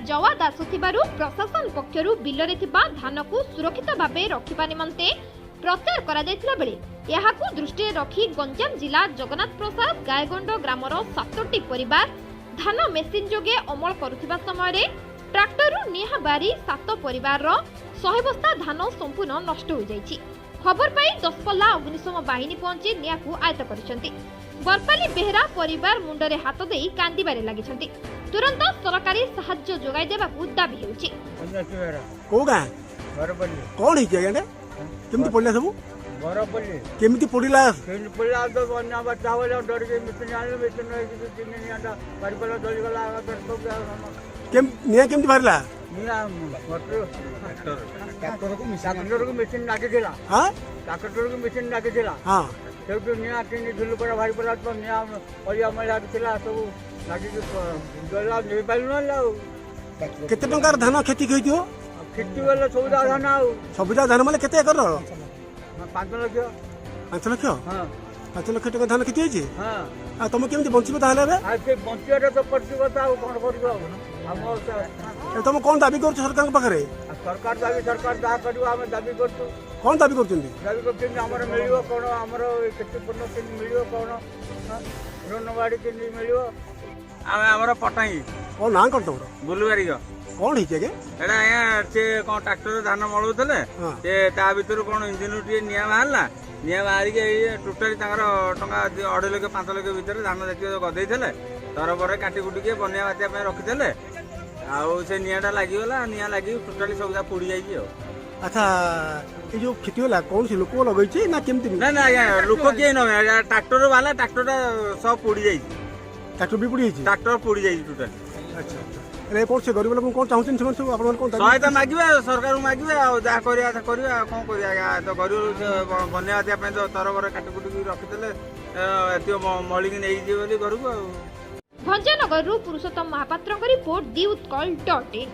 ଜୱାଦ ଆସୁଥିବାରୁ ପ୍ରଶାସନ ପକ୍ଷରୁ ବିଲରେ ଥିବା ଧାନକୁ ସୁରକ୍ଷିତ ଭାବେ ରଖିବା ନିମନ୍ତେ ପ୍ରଚାର କରାଯାଇଥିଲା ବେଳେ ଏହାକୁ ଦୃଷ୍ଟିରେ ରଖି ଗଞ୍ଜାମ ଜିଲ୍ଲା ଜଗନ୍ନାଥ ପ୍ରସାଦ ଗାୟଗଣ୍ଡ ଗ୍ରାମର 7ଟି ପରିବାର ଧାନ ମେସିନ୍ ଯୋଗେ ଅମଳ କରୁଥିବା ସମୟରେ ଟ୍ରାକ୍ଟରରୁ ନିଆଁ ବାହାରି 7 ପରିବାରର 100 ବସ୍ତା ଧାନ ସମ୍ପୂର୍ଣ୍ଣ ନଷ୍ଟ ହୋଇଯାଇଛି। ଖବର ପାଇ ଦଶପଲ୍ଲା ଅଗ୍ନିଶମ ବାହିନୀ ପହଞ୍ଚି ନିଆଁକୁ ଆୟତ୍ତ କରିଛନ୍ତି। ବରପାଲି ବେହେରା ପରିବାର ମୁଣ୍ଡରେ ହାତ ଦେଇ କାନ୍ଦିବାରେ ଲାଗିଛନ୍ତି। ତୁରନ୍ତ ସରକାରୀ ସାହାଯ୍ୟ ଯୋଗାଇ ଦେବାକୁ ଦାବି ହେଉଛି। କୋଉ ଗାଁ? ବରପଲ୍ଲୀ। କଣ ହେଇଛି ଆଜ୍ଞା? କେମିତି ପଡ଼ିଲା ସବୁ? ବରପଲ୍ଲୀ। କେମିତି ପଡ଼ିଲା? କେମିତି ପଡ଼ିଲା ତ, ବନ୍ୟା ବାତ୍ୟା ହବ, ଡରିକି ମେସିନ୍ ଆଣିଲୁ। ମେସିନ୍ ତିନି ନିଆଁଟା ବାରିପଲ୍ଲା ଜଳିଗଲା। ନିଆଁ କେମିତି ବାହାରିଲା? ନିଆଁ ଟ୍ରାକ୍ଟରକୁ ମେସିନ୍ ଲାଗିଥିଲା। ହଁ, ଟ୍ରାକ୍ଟରକୁ ମେସିନ୍ ଲାଗିଥିଲା। ହଁ, ସେଇଠୁ ନିଆଁ ତିନି ଝୁଲୁ ପରେ ବାହାରି ପଡ଼ିଲା ତ। ନିଆଁ ଅଳିଆ ମଳିଆ ଥିଲା, ସବୁ ଲାଗିକି ଜଳିଲା, ନେଇପାରିଲୁ ନହେଲେ ଆଉ। କେତେ ଟଙ୍କାର ଧାନ କ୍ଷତି ହେଇଥିବ? କ୍ଷତି ଗଲେ ସବୁଦା ଧାନ ଆଉ। ସବୁଜା ଧାନ ମାନେ କେତେ ଏକର? 5 ଲକ୍ଷ। 5 ଲକ୍ଷ? ହଁ। 5 ଲକ୍ଷ ଟଙ୍କା ଧାନ କ୍ଷତି ହେଇଛି। ହଁ। ଆଉ ତମେ କେମିତି ବଞ୍ଚିବ ତାହେଲେ ଏବେ? ଆଉ ସେ ବଞ୍ଚିବାଟା ତ ପଡିଛି କଥା, ଆଉ କଣ କରିବ ଆଉ ଆମ। ତମେ କଣ ଦାବି କରୁଛ ସରକାରଙ୍କ ପାଖରେ? ସରକାର ଦାବି, ସରକାର ଯାହା କରିବ ଆମେ ଦାବି କରୁଛୁ। କଣ ଦାବି କରୁଛନ୍ତି? ଦାବି କରୁଛନ୍ତି ଆମର ମିଳିବ କଣ, ଆମର କ୍ଷତିପୂର୍ଣ୍ଣ କେମିତି ମିଳିବ, କଣ ଋଣ ବାଡ଼ି କେମିତି ମିଳିବ। ଆମେ ଆମର ପଟାଙ୍ଗି। କଣ ନାଁ କଣ ତମର? ବୁଲୁବାରିକ। କଣ ହେଇଛି ଆଜ୍ଞା? ଏଇଟା ଆଜ୍ଞା, ସେ କଣ ଟ୍ରାକ୍ଟର ଧାନ ମଳଉଥିଲେ, ସେ ତା ଭିତରୁ କଣ ଇଞ୍ଜିନରୁ ଟିକେ ନିଆଁ ବାହାରିଲା। ନିଆଁ ବାହାରିକି ଏଇ ଟୋଟାଲି ତାଙ୍କର ଟଙ୍କା 2.5 ଲକ୍ଷ 5 ଲକ୍ଷ ଭିତରେ ଧାନ ଯେତିକି ଗଦେଇଥିଲେ, ତରବରେ କାଟି କୁଟିକି ବନ୍ୟା ବାତ୍ୟା ପାଇଁ ରଖିଥିଲେ, ଆଉ ସେ ନିଆଁଟା ଲାଗିଗଲା। ନିଆଁ ଲାଗିକି ଟୋଟାଲି ସବୁ ଯାକ ପୋଡ଼ି ଯାଇଛି ଆଉ। ଆଚ୍ଛା, ଏଇ ଯୋଉ କ୍ଷତି ହେଲା, କୌଣସି ଲୋକ ଲଗେଇଛି ନା କେମିତି? ନା ନା ଆଜ୍ଞା, ଲୋକ କିଏ ନୁହେଁ। ଟ୍ରାକ୍ଟର ବାହାରିଲା, ଟ୍ରାକ୍ଟରଟା ସବୁ ପୋଡ଼ି ଯାଇଛି। ଟ୍ରାକ୍ଟର ବି ପୋଡ଼ି ଯାଇଛି? ଟ୍ରାକ୍ଟର ପୋଡ଼ି ଯାଇଛି ଟୋଟାଲି। ଆଚ୍ଛା ଆଚ୍ଛା, ହେଲେ କଣ ସେ ଗରିବ ଲୋକଙ୍କୁ କଣ ଚାହୁଁଛନ୍ତି ସେମାନେ ସବୁ? ଆପଣମାନେ କଣ ସହାୟତା ମାଗିବେ, ସରକାରଙ୍କୁ ମାଗିବେ, ଆଉ ଯାହା କରିବା କରିବା, ଆଉ କଣ କରିବା ଆଜ୍ଞା। ତ ଗରିବ ବନ୍ୟା ବାତ୍ୟା ପାଇଁ ତ ତରବର କାଟି କୁଟିକି ରଖିଥିଲେ, ଏତିକ ମଳିକି ନେଇଯିବେ ବୋଲି ଘରକୁ ଆଉ। ଭଞ୍ଜନଗରରୁ ପୁରୁଷୋତ୍ତମ ମହାପାତ୍ରଙ୍କ report, the Utkal dot in.